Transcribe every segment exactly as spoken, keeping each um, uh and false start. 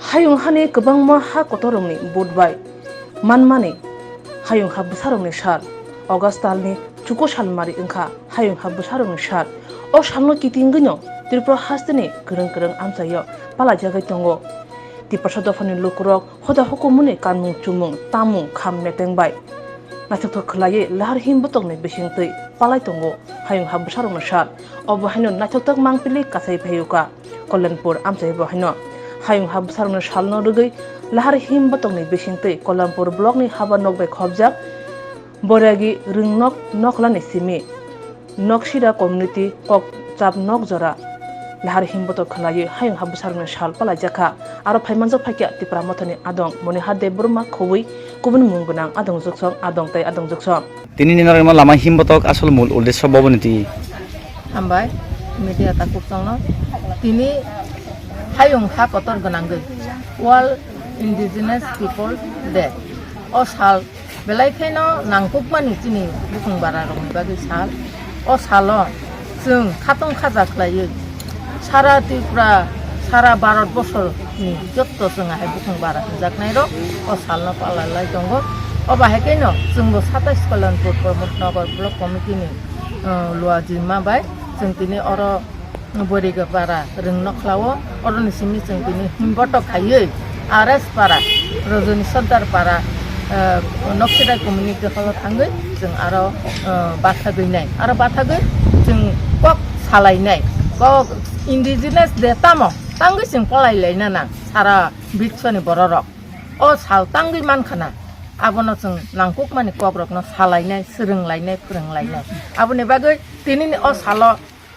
Hayung hani kwbangma ha kotorrokni vote bai manmani hayung ha bwsarokni sal. August talni chuku salmari wngkha hayung ha bwsarokni sal. O salno kitingwino Tripura hasteni kwrwng kwrwng amchaio palajagwi tongo. Tiprasa dophani lukurok hoda hukumuni kanmung chumung tamung kham meteng bai naithokthok khwlaiwi lahar him botokni bisingtwi palai tongo hayung ha bwsarokni sal. Obo haino naithokthok mangpili kasai phaiuka. Kolyanpur amchai bo haino hayung ha bwsarokni salno rwgwi lahar him botokni bisingtwi Kolyanpur blockni haba nok bai khobjak Boiragi Rwngnok Nokhlani simi Noksira community kokchap nok jora lahar him botok khwlaiwi hayung ha bwsarokni sal palaijakha. Aro phaimanjak phaikha Tipra Mothani adong Monihar Debbarma khobwi kubun mung gwnang adong jwksong adong tei adong jwksong. Tini ni norokno lama him botok asol mul uddesyo boboni twi. Hambai, media takhuk chongno. Tini hayung ha kotor gwnangwi World Indigenous People Day. O sal belai kheno nangkukmani chini bukung bara rokni bagwi sal. O salo chwng khatung khaja khlaiwi sara Tripura, sara Bharat borsoni jotto chwng hai bukung bara hwnjaknairok o salno palalai tongo. O bahai kheno chwngbo satais Kalyanpur Pramod Nagar Block Committee ni, uh, luajima bai chwng tini oro Boirega para rwng nokhlao, oroni simi chwng tini himbotok khaiwi R S para, Rajani Sardar para, eh, Noksirai community hall o thangwi chwng aro, eh, bathagwi nai. Aro bathagwi chwng kok salainai. Kok indigenous de tamo tangwi chwng palai laina nang sara biswni bororok. O sal tangwi mankhana. Abono chwng nangkukmani kokrokno salainai, swrwnglainai, phwrwnglainai. Aboni bagwi tinini o salo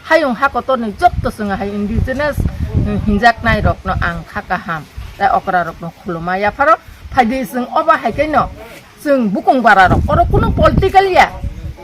hayung ha kotorni jotto chwng hai indigenous, mm, hinjaknai rokno ang kha kaham tei okra rokno khuluma yapharo phaidi chwng obo hai khe no chwng bukung bara rok oro kuno political ya,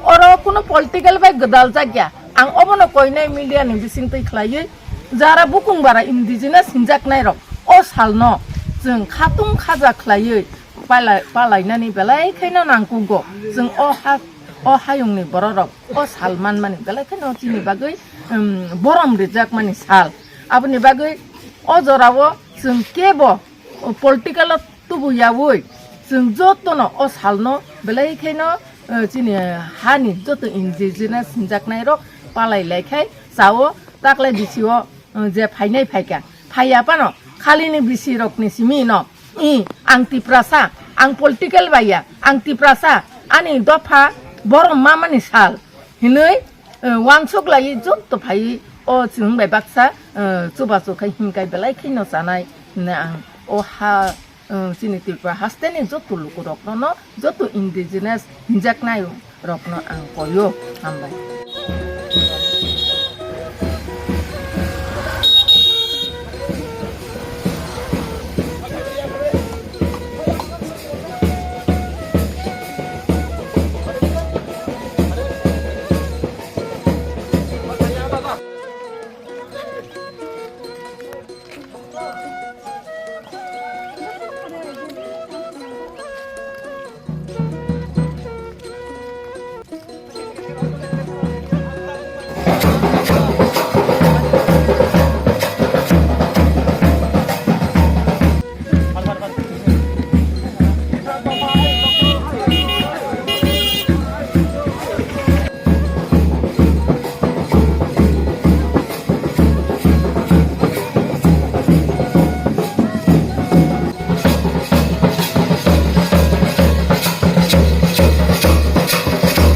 oro kuno political bai gwdal jak ya. Ang obono koinai media ni bising twi khlaiwi jara bukung bara indigenous hinjaknai rok o salno chwng khatung khaja khlaiwi palai-, palainani belai kheno nangkugo. Chwng o ha, o hayungni bororok o sal manmani belai kheno chini bagwi, um, borom rijakmani sal. Aboni bagwi o jorao chwng kebo o political o tubuyaui chwng jotono o salno belai kheno, uh, chini hani joto indigenous hinjaknairok palai laikhai chao taklai bisio, uh, je phainai phaikha. Phaiya phano khalini bisirokni simi no, i, ang Tiprasa, ang political baiya, ang Tiprasa, ani dopha borom mamani sal hinwi, eh, wansuk laiwi jotto phaiwi o chwng bai baksa, eh, chubachu khai himkai belai kheno chanai hinwi ang o ha, eh, chini Tripura hasteni jotto lukurokno no, jotto indigenous hinjaknai rokno ang koio. Hambai.